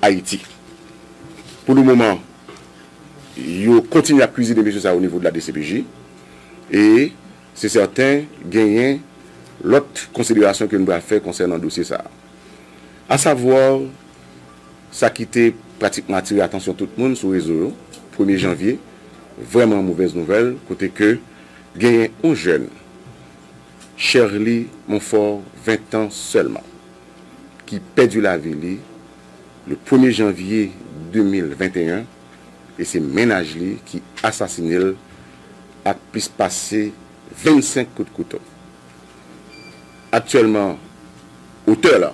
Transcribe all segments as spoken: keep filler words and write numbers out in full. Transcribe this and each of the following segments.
Ayiti. Pou le moman, yo kontinye ap kwizine mesye sa yo o nivo de la D C P J, e se sèten genyen lòt konsiderasyon ke nou pral fè konsènan dosye sa a. Asavwa, sa ki te pratikman atire atansyon tout moun sou rezo yo, premye janvye, vrèman movèz nouvèl, kote ke genyen yon jèn, Sherly Monfort, ven tan sèlman, ki pèdi lavi li le premye janvye de mil venteyen, e se mennaj li ki asasine l ak plis pase vennsenk kout kouto. Aktyèlman, otè la,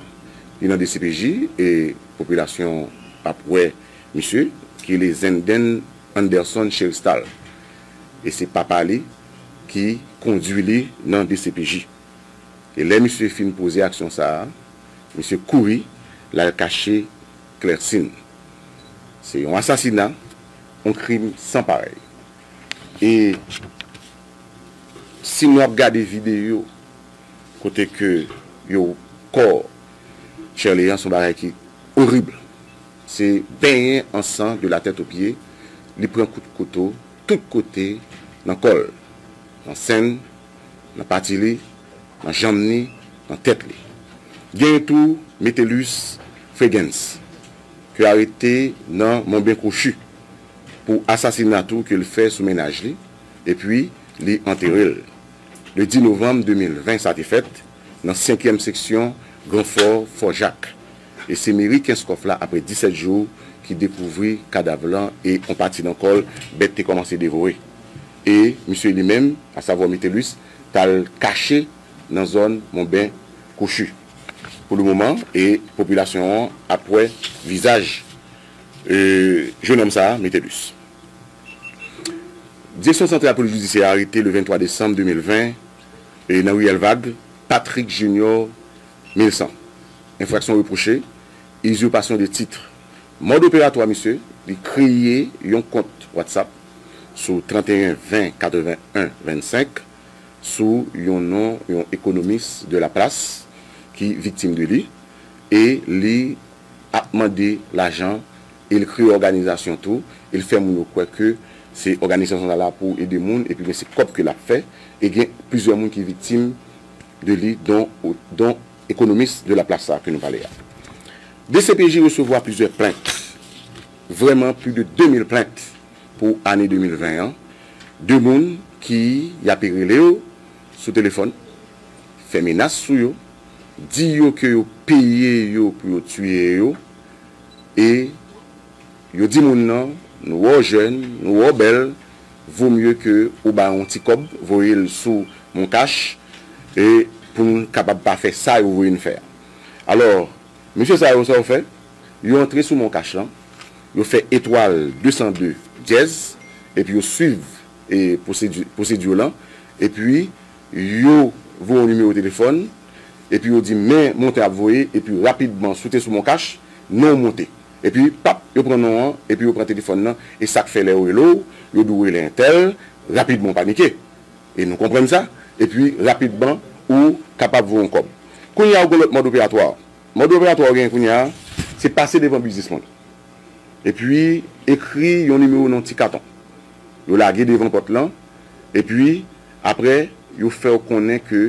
li nan D C P J e popilasyon ap wè misye, ki rele Zenden Anderson Cheristal. E se papa li ki kondui li nan D C P J. E lè misye fin poze aksyon sa a, misye kouri, l al kache Klèsin. Se yon asasina, yon krim san parèy. E si nou ap gade videyo kote ke yo kò Sherly an, se yon bagay ki orib. Se benyen an san de la tèt o pye. Li pran kout kouto tout kote nan kò l, nan sen l, nan pati li, nan janm ni, nan tèt li. Genyen tou Metellus Fregens, ke arete nan Monben Kwochi pou asasina tou ke l fè sou mennaj li, epi li antere l. Le dis novanm de mil ven, sa te fèt nan senkyèm seksyon Gran Fò, Fò Jak. E se meri Kenskòf la, apre disèt jou, ki dekouvri kadav lan e yon pati nan kò l, bèt te kòmanse devore. E misye li menm, asavwa Metellus, t al kache nan zòn Monben Kwochi. Pou le moman, e popilasyon an ap wè vizaj, e, jennonm sa a, Metellus. Direksyon Santral Polis Jidisyè a arete le venntwa desanm de mil ven, e, nan riyèl Vag, Patrick Junior Milsan. Enfraksyon repwoche, izirpasyon de tit. Mòd operatwa misye, li kreye yon kont WhatsApp sou trannteyen ven katreven en vennsenk sou yon non yon ekonomis de la plas ki viktim de li, e li ap mande lajan, e l kreye òganizasyon tou, e l fè moun yo kwè ke se òganizasyon sa la pou ede moun, epi men se kòb ke l ap fè, e gen plizyè moun ki viktim de li, don, don ekonomis de la plas sa ke nou pale a. D C P J resevwa plizyè plent, vrèman plis de de mil plent pou ane de mil ven an, de moun ki y ape rele yo sou telefòn, fè menas sou yo, di yo ke yo peye yo pou yo tiye yo, e yo di moun nan, nou wè w jèn, nou wè w bèl, vo mye ke ou ba yon ti kòb, voye l sou Moncash, e pou n kapab pa fè sa yo voye n fè a. Alò, mesye sa yo, sa yo fè? Yo antre sou Moncash lan, yo fè etwal de san de dyèz, epi yo swiv, e, pwosedi-, pwosedi lan, epi yo voye yon nimewo telefòn, epi yo di, men montan ap voye, epi rapidman, si w te sou Moncash, non w monte. Epi, pap, yo pran non an, epi yo pran telefòn nan, e sa k fè lè yo rele w, yo di w rele entèl, rapidman w panike. E nou konprann sa, epi rapidman, ou kapab voye yon kòb. Kounye a, ou gen lòt mòd operatwa. Mòd operatwa ou gen kounye a, se pase devan biznisman. Epi, ekri yon nimewo nan yon ti katon. Yo lage devan pòt lan, epi, apre, yo fè w konnen ke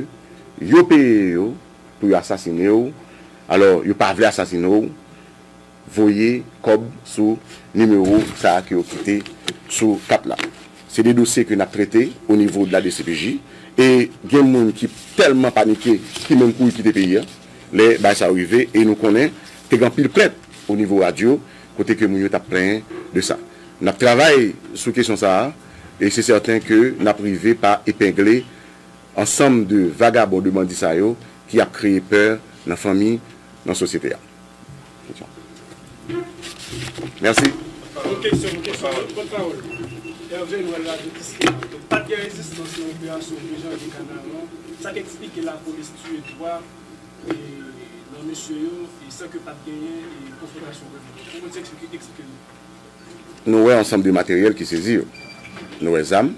yo peye yo pou yo asasine w. Alò, yo pa vle asasine w, voye kòb sou nimewo sa a ke yo kite sou kat la. Se de dosye ke n ap trete o nivo de la D C P J, e gen moun ki tèlman panike ki menm kouri kite peyi a lè bagay sa yo rive, e nou konnen te gen anpil plent o nivo radyo kote ke moun yo t ap plenyen de sa. N ap travay sou kesyon sa a, e se sèten ke n ap rive pa epengle ansanm de vagabon, de bandi sa yo ki ap kreye pè nan fanmi, nan sosyete a. Mèsi. Yon kesyon, yon kesyon. Pòtpawòl Hervé Noël la di ke pa t gen rezistans nan operasyon de janvye Kanaran. Sa k eksplike lapolis tiye twa, e, nan mesye yo, e san ke pa t genyen, e, konfwontasyon vrèman. Kòman w te eksplike, eksplike nou? Nou wè ansanm de materyèl ki sezi yo. Nou wè zam,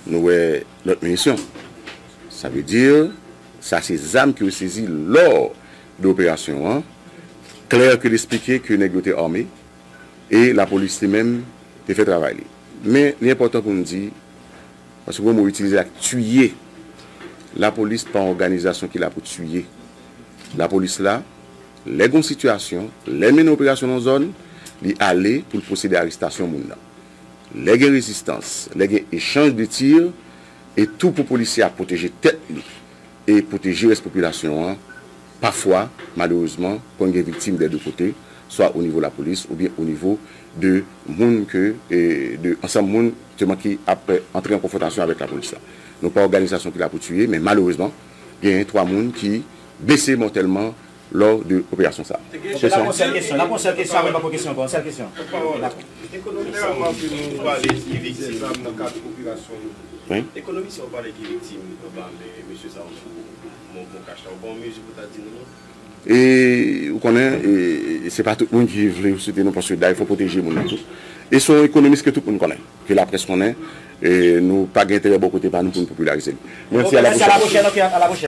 nou wè lòt minisyon. Sa vle di, sa se zam ki yo sezi lò de operasyon an. Claire ke l esplike ke nèg yo te ame e lapolis li menm te fè travay li. Men li enpòtan pou n di, paske gen yon mo yo itilize ak tiye, lapolis pa yon òganizasyon ki la pou tiye. Lapolis la, lè gen yon sitiyasyon, lè l mennen operasyon nan yon zòn, li ale pou l pwosede a arestasyon moun nan. Lè gen rezistans, lè gen echanj de tir, e tou pou polisye a pwoteje tèt li e pwoteje rès popilasyon an, pafwa, malerezman, konn gen viktim dè de kote, swa o nivo lapolis oubyen o nivo de moun ke, e, de ansanm moun, jisteman, ki ap antre an konfwontasyon avèk lapolis la. Nou pa òganizasyon ki la pou tiye, men malerezman, genyen twa moun ki blese mòtèlman lò de operasyon sa a. Kesyon? N ap pran yon sèl kesyon, n ap pran yon sèl kesyon, apre n ap pran kesyon ankò, yon sèl kesyon. N ap Ekonomik sa, m panse nou pale ki viktim. Zam nan kad operasyon yo. Wi. Ekonomik sa, w pale ki viktim anba men mesye sa yo sou Mon Bon Kach la. Ou pa yon mezi pou ta di nou non? E, ou konnen, e, e se pa tout moun ki vle site nou, paske dayè fò pwoteje moun nan tou. E se yon ekonomis ke tout moun konnen, ke laprès konnen, e nou pa gen enterè bò kote pa nou pou nou popilarize li. Mèsi, a la pwochèn. Ok, mèsi, a la pwochèn, ok, a la pwochèn.